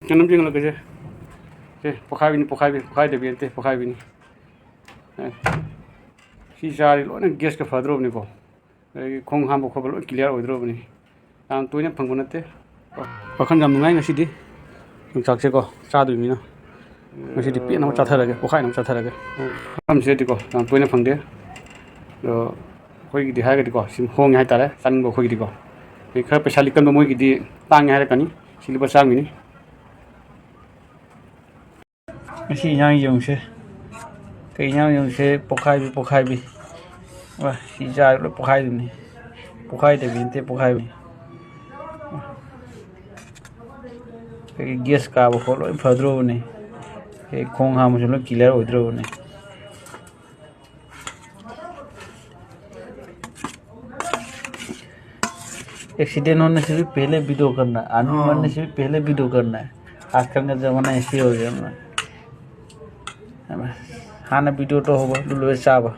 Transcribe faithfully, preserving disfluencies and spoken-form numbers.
ꯀꯩꯅꯣꯝ ꯌꯦꯡꯍꯜꯂꯛꯀꯦꯁꯦ꯫ ꯁꯦ, ꯄꯣꯈꯥꯏꯕꯤꯅꯤ, ꯄꯣꯈꯥꯏꯕꯤ, ꯄꯣꯈꯥꯏꯗꯕꯤ ꯅꯠꯇꯦ, ꯄꯣꯈꯥꯏꯕꯤꯅꯤ꯫ ꯑꯦ, ꯁꯤ ꯆꯥꯔꯗꯤ ꯂꯣꯏꯅ ꯒꯦꯁꯀ ꯐꯗ꯭ꯔꯣꯕꯅꯤꯀꯣ꯫ ꯑꯗꯒꯤ ꯈꯣꯡ ꯍꯥꯝꯕ ꯈꯣꯠꯄ ꯂꯣꯏ ꯀ꯭ꯂꯤꯌꯥꯔ ꯑꯣꯏꯗ꯭ꯔꯣꯕꯅꯤ꯫ ꯌꯥꯝ ꯇꯣꯏꯅ ꯐꯪꯕ ꯅꯠꯇꯦ꯫ ꯋꯥꯈꯜ ꯌꯥꯝ ꯅꯨꯡꯉꯥꯏ ꯉꯁꯤꯗꯤ꯫ ꯌꯣꯡꯆꯥꯛꯁꯦꯀꯣ, ꯆꯥꯗꯣꯏꯅꯤꯅ꯫ ꯉꯁꯤꯗꯤ ꯄꯦꯟꯅ ꯑꯃ ꯆꯥꯊꯔꯒꯦ, ꯄꯣꯈꯥꯏꯅ ꯑꯃ ꯆꯥꯊꯔꯒꯦ꯫ ꯃꯐꯝꯁꯤꯗꯗꯤꯀꯣ ꯌꯥꯝ ꯇꯣꯏꯅ ꯐꯪꯗꯦ꯫ ꯑꯗꯣ ꯑꯩꯈꯣꯏꯒꯤꯗꯤ ꯍꯥꯏꯔꯒꯗꯤꯀꯣ, ꯁꯤ ꯍꯣꯡꯉꯦ ꯍꯥꯏꯇꯥꯔꯦ, ꯆꯥꯅꯤꯡꯕ ꯑꯩꯈꯣꯏꯒꯤꯗꯤꯀꯣ꯫ ꯑꯗꯩ ꯈꯔ ꯄꯩꯁꯥ ꯂꯤꯛꯀꯟꯕ ꯃꯣꯏꯒꯤꯗꯤ ꯇꯥꯡꯉꯦ ꯍꯥꯏꯔꯛꯀꯅꯤ꯫ ꯁꯤ ꯂꯨꯄꯥ ꯆꯥꯝꯃꯒꯤꯅꯤ꯫ ꯉꯁꯤ ꯏꯟꯖꯥꯡ ꯌꯦꯡꯉꯨꯁꯦ꯫ ꯀꯩ ꯏꯟꯖꯥꯡ ꯌꯦꯡꯉꯨꯁꯦ? ꯄꯣꯈꯥꯏꯕꯤ, ꯄꯣꯈꯥꯏꯕꯤ꯫ ꯋꯥ, ꯁꯤ ꯆꯥꯔ ꯂꯣꯏ ꯄꯣꯈꯥꯏꯗꯣꯏꯅꯤ꯫ ꯄꯣꯈꯥꯏꯗꯕꯤ ꯅꯠꯇꯦ, ꯄꯣꯈꯥꯏꯕꯤ꯫ ꯑꯩꯈꯣꯏꯒꯤ ꯒꯦꯁ ꯀꯥꯕ ꯈꯣꯠ ꯂꯣꯏ ꯐꯗ꯭ꯔꯣꯕꯅꯤ꯫ ꯑꯩꯈꯣꯏ ꯈꯣꯡ ꯍꯥꯝꯕꯁꯨ ꯂꯣꯏ ꯀ꯭ꯂꯤꯌꯥꯔ ꯑꯣꯏꯗ꯭ꯔꯣꯕꯅꯤ꯫ एक्सीडेंट होने से भी पहले वीडियो करना, आदमी हाँ। मरने से भी पहले वीडियो करना है। आजकल का ज़माना ऐसे ही हो गया ना। ꯍꯥꯟꯅ ꯚꯤꯗꯤꯑꯣ ꯇꯧꯍꯧꯕ, ꯑꯗꯨ ꯂꯣꯏꯔ ꯆꯥꯕ꯫